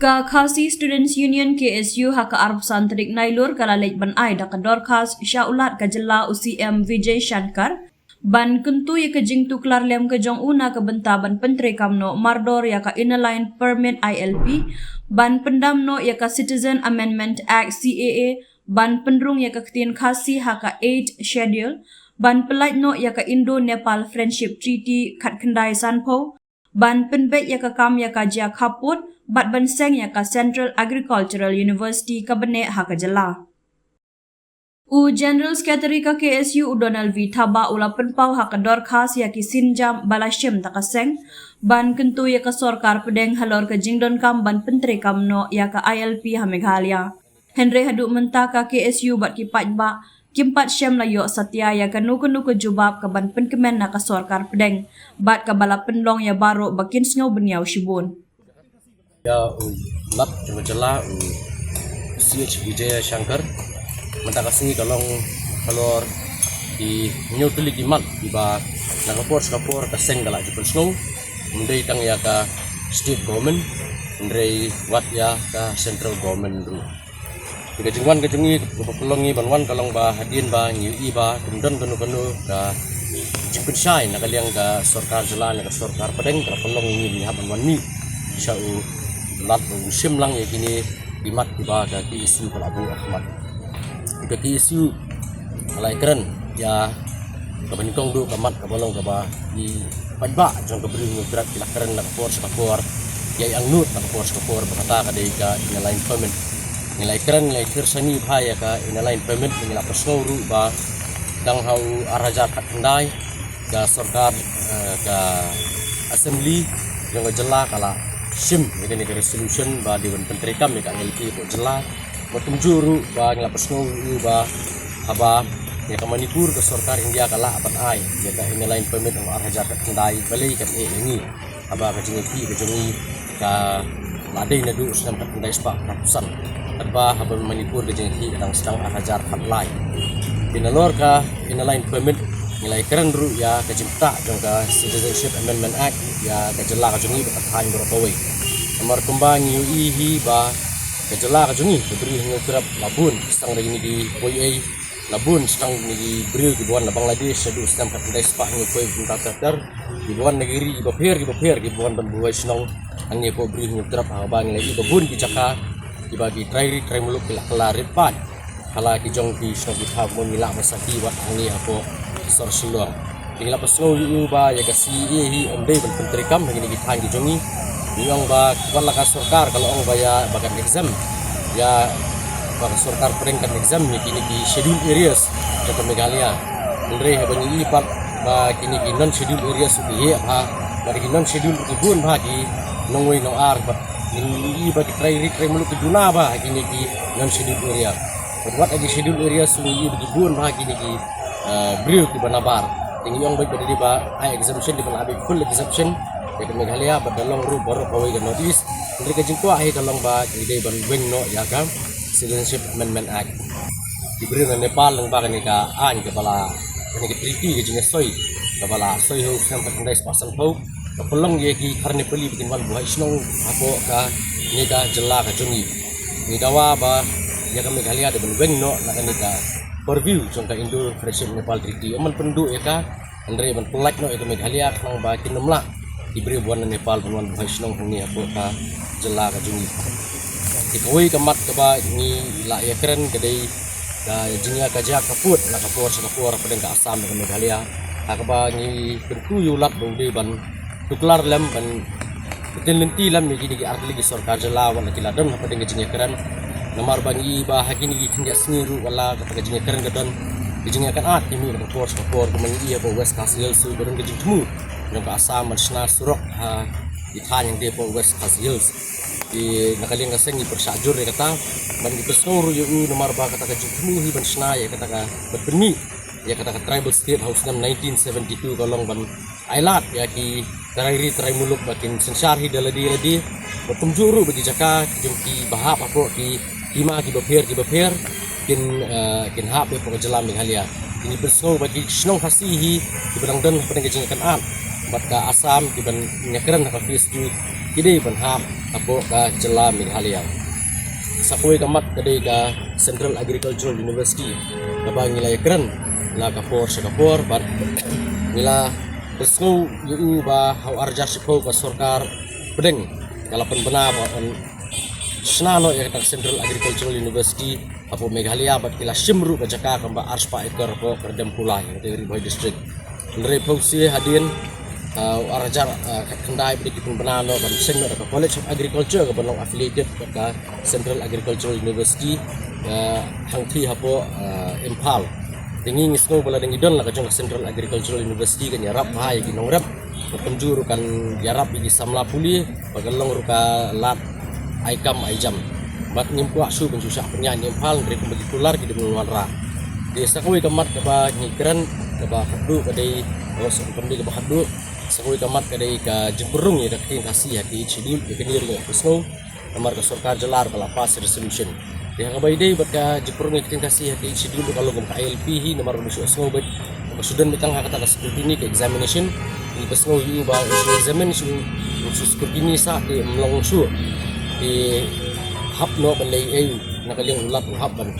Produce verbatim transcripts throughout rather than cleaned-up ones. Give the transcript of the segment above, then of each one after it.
Ka Khasi Students Union, K S U, ha ka arphew san tarik Nailur ka la leit ban ai da ka dorkhas sha u Lat ka jylla, u C M Vijay Shankar, ban kyntu ïa ka jingtuklar lem ka jong u na ka bynta ban pyntreikam noh mardor ïa ka Inner Line Permit, I L P, ban pyndam noh ïa ka Citizen Amendment Act, C A A, ban pynrung ïa ka ktien Khasi ha ka Eighth Schedule, ban pyllait noh ïa ka Indo-Nepal Friendship Treaty khatkhyndai sanphew, ban pynbeit ïa ka kam ïa ka jia khappud, bad ban seng ïa ka Central Agricultural University ka bneh ha ka jylla. U General Secretary ka K S U, u Donald V Thabah, u la pynpaw ha ka dorkhas ïa ki sienjam ba la shim da ka seng, ban kyntu ïa ka sorkar pdeng halor ka jingdonkam ban pyntreikam noh ïa ka I L P ha Meghalaya. Hynrei haduh mynta ka K S U bad ki paidbah kim pat shym la ïoh satia ïa kano kano ka jubab ka ban pynkmen na ka sorkar pdeng, bad kaba la pynlong ïa baroh ba kin sngew bynñiaw shibun. Ïa u Lat jong ka jylla, u C H Vijay Shankar, mynta ka sngi ka long halor ki hynñiew tylli ki mat kiba na ka por sha ka por ka seng ka la ju pynsngew, ym dei tang ïa ka state government, hynrei wat ïa ka central government ruh. Te ka jingwan ka jong ngi, kaba pynlong ngi ban wan ka long ba hadien ba ngi ïohi ba kim don kano kano ka jingpynshai na ka liang ka sorkar jylla, na ka sorkar pdeng, kaba pynlong ngi ban hap ban wan mih sha u Lat ba un shim lang ïa kine ki mat kiba ka K S U ka la buh ha khmat. Te ka K S U ka la ïakren ïa kaba nyngkong duh ka mat kaba long kaba ki paidbah jong ka Bri u Hynñiewtrep ki la kren na ka por sha ka por, ïa ïa angnud na ka por sha ka por, ba kata ka dei ka Inner Line Permit. Ngi la ïakren, ngi la ïathir shane bha ïa ka Inner Line Permit, ngi la pynsngew ruh ba dang ha u ar hajar khatkhyndai ka sorkar, eh, ka assembly jong ka jylla ka la shim ïa kane ka resolution ba dei ban pyntreikam ïa ka I L P hapoh jylla. Bad kumjuh ruh ba ngi la pynsngew ïa u ba haba ïa ka Manipur ka sorkar India ka lah ban ai ïa ka Inner Line Permit ha u ar hajar khatkhyndai, balei kan eh ïa ngi haba ka jingïakhih ka jong ngi ka la dei naduh u snem khatkhyndai spah khatsan, katba haba Manipur ka jingïakhih ka dang sdang ar hajar khatlai. Te nalor ka Inner Line Permit ngi la ïakren ruh ïa ka jingpyntah jong ka Citizenship Amendment Act ïa ka jylla ka jong ngi bad ka thaiñ baroh kawei. Namar kumba ngi ïohi hi ba ka jylla ka jong ngi, ka Bri u Hynñiewtrep, la bun sdang da kine ki poiei, la bun sdang kine ki briew kiba wan na Bangladesh naduh u snem khatkhyndai spah hynñiewphew khyndai, ter ter, kiba wan na ki ri kiba pher kiba pher, kiba wan ban buhai shnong hangne hapoh Bri u Hynñiewtrep, ha kaba ngi la ïohi ba bun ki jaka kiba ki trai ri trai muluk ki la kylla rit paid ha la ki jong ki shnong ki thaw, kumba ngi lah ban sakhi wat hangne hapoh sor Shillong. Te ngi la pynsngew ïa u ba ïa ka C A A hi ym dei ban pyntreikam ha kine ki thaiñ ki jong ngi. Ngi ong ba wat la ka sorkar ka la ong ba ïa ba kan exempt, ïa ba ka sorkar pdeng kan exempt ïa kine ki scheduled areas jong ka Meghalaya. Hynrei haba ngi ïohi pat ba kine ki non scheduled areas ki heh bha, ba ki non scheduled ki bun bha, ki nongwei nongar, bad ngi ïohi ba ki trai ri trai muluk ki duna bha ha kine ki non scheduled area. Bad wat ha ki scheduled areas ngi ïohi ba ki bun bha kine ki, eh, briew kiba nabar. Te ngi ong ba dei ba ai exemption, dei ba ai full exemption ïa ka Meghalaya bad da long ruh baroh kawei ka North East. Hynrei ka jingkwah hi ka long ba ngi dei ban weng noh ïa ka Citizenship Amendment Act. Ki briew na Nepal lyngba kane ka aiñ kaba la, kane ka treaty, ka jingïasoi kaba la soi ha u snem khatkhyndai spah sanphew, ka pynlong ïa ki khar Nepali ba kin wan buhai shnong hapoh kane ka jylla ka jong ngi. Ngi dawa ba ïa ka Meghalaya dei ban weng noh na kane ka purview jong ka Indo Friendship Nepal Treaty. Ym ban pynduh ïa ka, hynrei ban pyllait noh ïa ka Meghalaya khnang ba kin ym lah ki briew ba wan na Nepal ban wan buhai shnong hangne hapoh ka jylla ka jong ngi. Te kawei ka mat kaba ngi la ïakren ka dei ka jingïakajia khappud na ka por sha ka por hapdeng ka Assam bad ka Meghalaya, ha kaba ngi kyntu ïa u Lat ba u dei ban tuklar lem, ban pynlynti lem ïa kine ki artylli ki sorkar jylla wat la ki la don hapdeng ka jingïakren. Namar ba ngi ïohi ba ha kine ki khyndiat sngi ruh wat la kata ka jingïakren ka don, ka jingïakynad ka mih na ka por sha ka por, kumba ngi ïohi hapoh West Khasi Hills ruh ka don ka jingthmu jong ka Assam ban shna surok ha ki thaiñ hangtei hapoh West Khasi Hills. Te na ka liang ka seng ngi pyrshah jur ïa kata, bad ngi pynsngew ruh ïa u namar ba kata ka jingthmu hi ban shna ïa kata ka, ban pynmih ïa kata ka tribal state ha u snem nineteen seventy-two ka long ban ailad ïa ki trai ri trai muluk ba kin synshar hi da lade lade, bad kumjuh ruh ba ki jaka ki jong kiba hap hapoh ki hima kiba pher kiba pher kin, eh, kin hap hapoh ka jylla Meghalaya. Te ngi pynsngew ba ki shnong Khasi hi kiba dang don hapdeng ka jingïakynad bad ka Assam kiban ïakren ha ka phase two, ki dei ban hap hapoh ka jylla Meghalaya. Sa kawei ka mat ka dei ka Central Agricultural University kaba ngi la ïakren na ka por sha ka por bad ngi la pyrshang ïa u ba ha u ar hajar shiphew ka sorkar pdeng ka la pynbna ba un shna noh ïa kata ka Central Agricultural University hapoh Meghalaya bad ki la shim ruh ka jaka kaba ar spah acre hapoh Kardemkula, ïa kata Ri Bhoi District. Hynrei phew shi hadien, uh, ar hajar, uh, khyndai bad ki pynbna noh ban seng noh ka College of Agriculture kaba long affiliated bad ka Central Agricultural University, uh, hangthie hapoh, uh, Imphal. Te ngi ngi sngew ba la dang ïadon la ka jong ka Central Agricultural University kan ïarap bha ïa ki nongrep. Kumjuh ruh kan ïarap ïa ki samla pule, ba kan long ruh ka lad ai kam ai jam. Bad ngim kwah shuh ban shu shah pynïaid na Imphal, hynrei kumba ki kular ki dang wanrah. Te sa kawei ka mat kaba ngi kren, kaba khatduh ka dei, oh, sa kawei kaba khatduh, sa kawei ka mat ka dei ka jingpynrung ïa ka ktien Khasi ha ka Eighth Schedule, ïa kane ruh ngi la pyrshang namar ka sorkar jylla ruh ka la pass resolution. Te ha kaba ïadei bad ka jingpynrung ïa ka ktien Khasi ha ka Eighth Schedule ruh ka long kum ka I L P hi, namar ruh ngi shu sngew beit ba ka shu don beit tang ha kata ka scrutiny, ka examination. Ngi pyrshang ïa u ba u shu examine, shu, shu scrutiny sa, te ym long shuh. Te hap noh ban leh ei ei na ka liang u Lat, u hap ban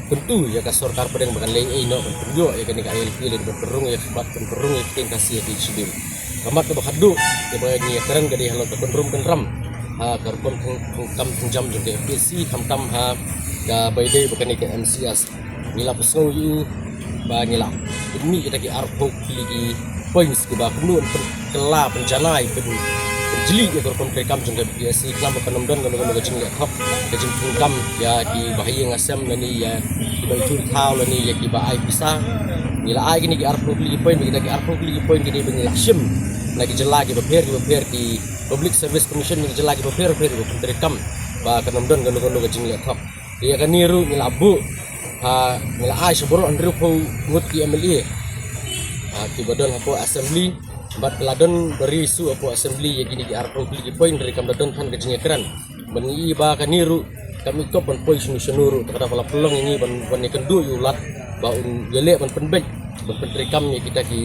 kyntu ïa ka sorkar pdeng ba kan leh ei ei noh ban pynïoh ïa kane ka I L P lane ban pynrung ïa ka, ban pynrung ïa ka ktien Khasi ha ka Eighth Schedule. Ka mat kaba khatduh kaba ngi ïakren ka dei halor ka kynrum kynram ha ka rukom thung, thungkam thungjam jong ka M P S C, khamtam ha kaba ïadei bad kane ka M C S. Ngi la pyrshang ïa u ba ngi la pynmih kita ki arphew tylli ki points kiba kumno ban pynkylla, pynjanai, pyn, pynjlih ïa ka rukom treikam jong ka M P S C, khnang ba kan ym don kano kano ka jingleh thok, ka jingthungkam ïa kiba ha ïing ha sem lane ïa kiba ithuh ithaw lane ïa kiba ai pisa. Ngi la ai kine ki arphew tylli ki point, ba kita ki arphew tylli ki point kine ba ngi la shim na ki jylla kiba pher kiba pher, ki Public Service Commission na ki jylla kiba pher kiba pher, kiba pyntreikam ba kan ym don kano kano ka jingleh thok. Ïa kane ruh ngi la buh, ha, ngi la ai sha baroh hynriewphew ngut ki M L A, ha, kiba don hapoh Assembly. Bad ka la don ba ri shuh hapoh Assembly ïa kine ki arphew tylli ki point, hynrei kam da don than ka jingïakren. Bad ngi i ba kane ruh kam i kop ban poi shano shano ruh, te kata ka la pynlong ïa ngi ban, ban ïakynduh ïa u Lat ba un ïaleh ban pynbeit, ban pyntreikam ïa kita ki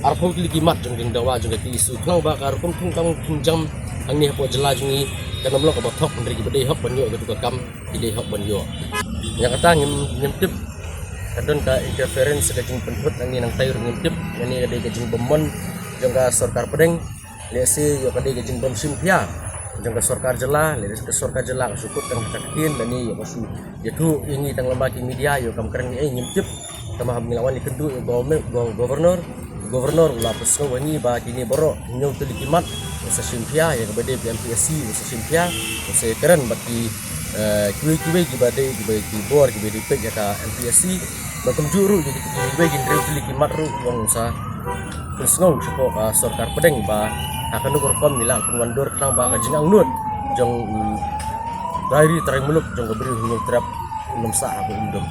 arphew tylli ki mat jong ka jingdawa jong ka K S U, khnang ba ka rukom thungkam thungjam hangne hapoh jylla jong ngi kan ym long kaba thok, hynrei kiba dei hok ban ïoh ïa katu ka kam ki dei hok ban ïoh. Ïa kata ngim, ngim tip ka don ka interference, ka jingpynhut hangne nangtai ruh ngim tip. Kane ka dei ka jingbym mon jong ka sorkar pdeng. Lehse ïoh ka dei ka jingbym shim khia jong ka sorkar jylla, lehse ka sorkar jylla ka shu kut tang ha ka ktien lane ïoh ka shu ïathuh ïa ngi tang lyngba ki media, ïoh kam kren ei ei ngim tip. Tangba haba ngi la wan ïakynduh ïa u governor, go-, governor, u la pynsngew ïa ngi ba kine baroh hynñiew tylli ki mat u sa shim khia, ïa kaba dei ka M P S C u sa shim khia, u sa ïakren bad ki, eh, kiwei kiwei kiba dei, kiba, ki bor kiba dei peit ïa ka M P S C. Bad kumjuh ruh ïa ki, kiwei ki hynriew tylli ki mat ruh u ong u sa pynsngew shapoh ka sorkar pdeng ba ha kano ka rukom ngi lah ban wandur khnang ba ka jingangnud jong, mm, trai ri trai muluk jong ka Bri u Hynñiewtrep un ym sah hapoh Umdum.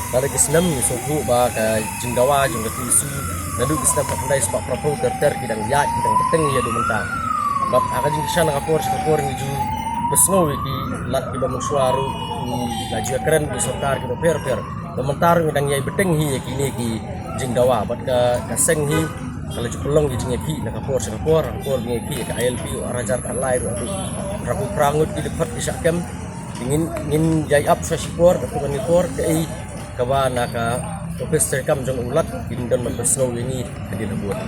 Lada ki snem ngi sngewthuh ba ka jingdawa jong ka K S U naduh ki snem khatkhyndai spah phraphew ter ter ki dang ïaid, ki dang bteng ïa haduh mynta. Bad ha ka jingkyrshan na ka por sha ka por ngi ju pynsngew ïa ki lad kiba mynshuwa ruh, ngi la ju ïakren ki sorkar kiba pher pher. Ba mynta ruh ngi dang ïai bteng hi ïa kine ki jingdawa, bad ka, ka seng hi ka la ju pynlong ki jingïakhih na ka por sha ka por, ka por ngi ïakhih ïa ka I L P u ar hajar khatlai ruh haduh phraphew phra ngut ki dkhot ki shah kem. Ngin, ngin ïai ap sha shipor, katto katne por, kaei kaba na ka office treikam jong u Lat kin don ban pynsngew ïa ngi hadien habud.